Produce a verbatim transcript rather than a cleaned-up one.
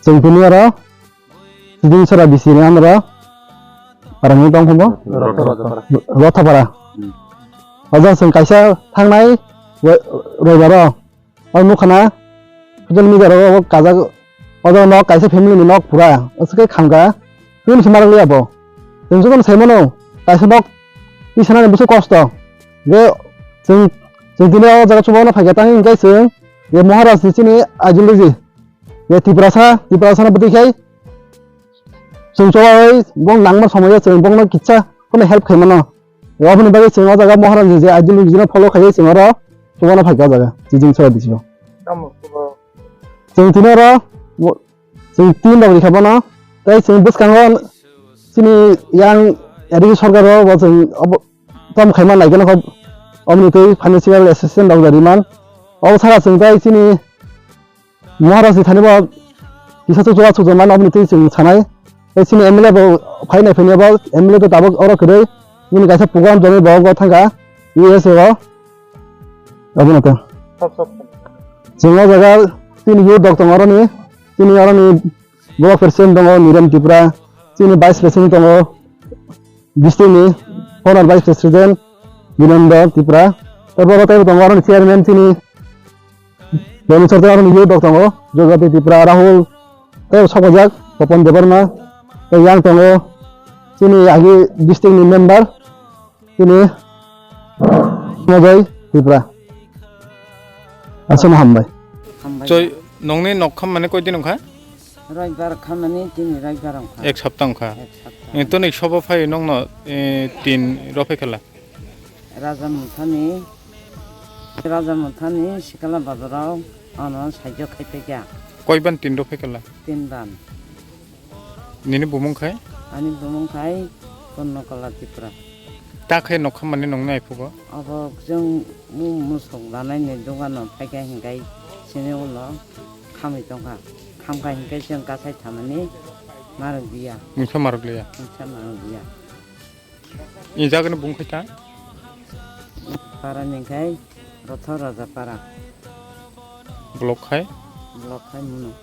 Chwng tini oro Chiding Sora bisi ni amro parani tong phumo Rotha Rotha Para. Rotha Para. Hmm. Oja chwng kaisa thangnai ro-, roibaro o nukha na social media ro kajak oja nok kaisa family ni nok pura aswk khamga tun se marang liya bo. Chwng jotono sai mano kaisa nok tisana ni bwswk kosto. Je chwng, chwng tini o jaga chubago no phaikha tang hingkhe chwng je Maharaj ni chini ideology. Je Tiprasa, Tiprasa no bwtwi khai chwng chubawi bong nangma somoyo chwng bongno kitsa kono help khai mano. Oboni bagwi chwng o jaga Maharaj ni je ideology no follow khai chwng oro chubago no phaikha o jaga Chiding Sora bisi o. Chwng tini oro Chwng tin rok rikha bono, tei chwng bwskango chini yang R D C sorkar rok bo chwng obo tom khaima nai gana kho, oboni tei financial assistance rok da riman. Obo saka chwng tei chini Maharaj ni thani bo kisa chukchuk chukchuk man oboni tei chwng sanai. Tei chini M L A bo phai nai phai bo M L A to tabuk oro kwrwi, bini kaisa program tonwi bo go thangkha U S A o. Abono to. Chwng o jaga tini youth rok tongo oroni, tini oroni block president tongo Niram Tripura, chini vice president tongo district ni former vice president Birendra Tripura, tei borok tei tongo oroni chairman chini Doni Sorkar oroni youth rok tongo Jogati Tripura, Rahul, tei sokojak Topon Debbarma, tei yang tongo chini agi district ni member, Chini Mojoy Tripura. Aswk no hambai. Hambai. Choi, nongni nok khammani koi din wngkha? Roibar khammani tini roibar wngkha. Ek sapta wngkha. Ek sapta. Eh, toni sobo phai nongno, eh, tin rophai khala? Raja Muthani, Raja Muthani Sikala Bazarao ano saijo khai phaikha. Koi ban tin rophai khala? Tin ban. Nini bumung khai? Ani bumung khai Purnokola Tripura. Ta khai nokha mani nongni aiphugo? Abo chwng mu-, musuk lanaini dogano phaikha hinkhai sini ulo khamwi tongkha. Khamkha hinkhai chwng kasai thamani marwk diya. Mungsa marwk liya? Mungsa marwk diya. Ni jagani bung khai ta? Para ni khai Rotha Raja Para. Block khai? Block khai Muno.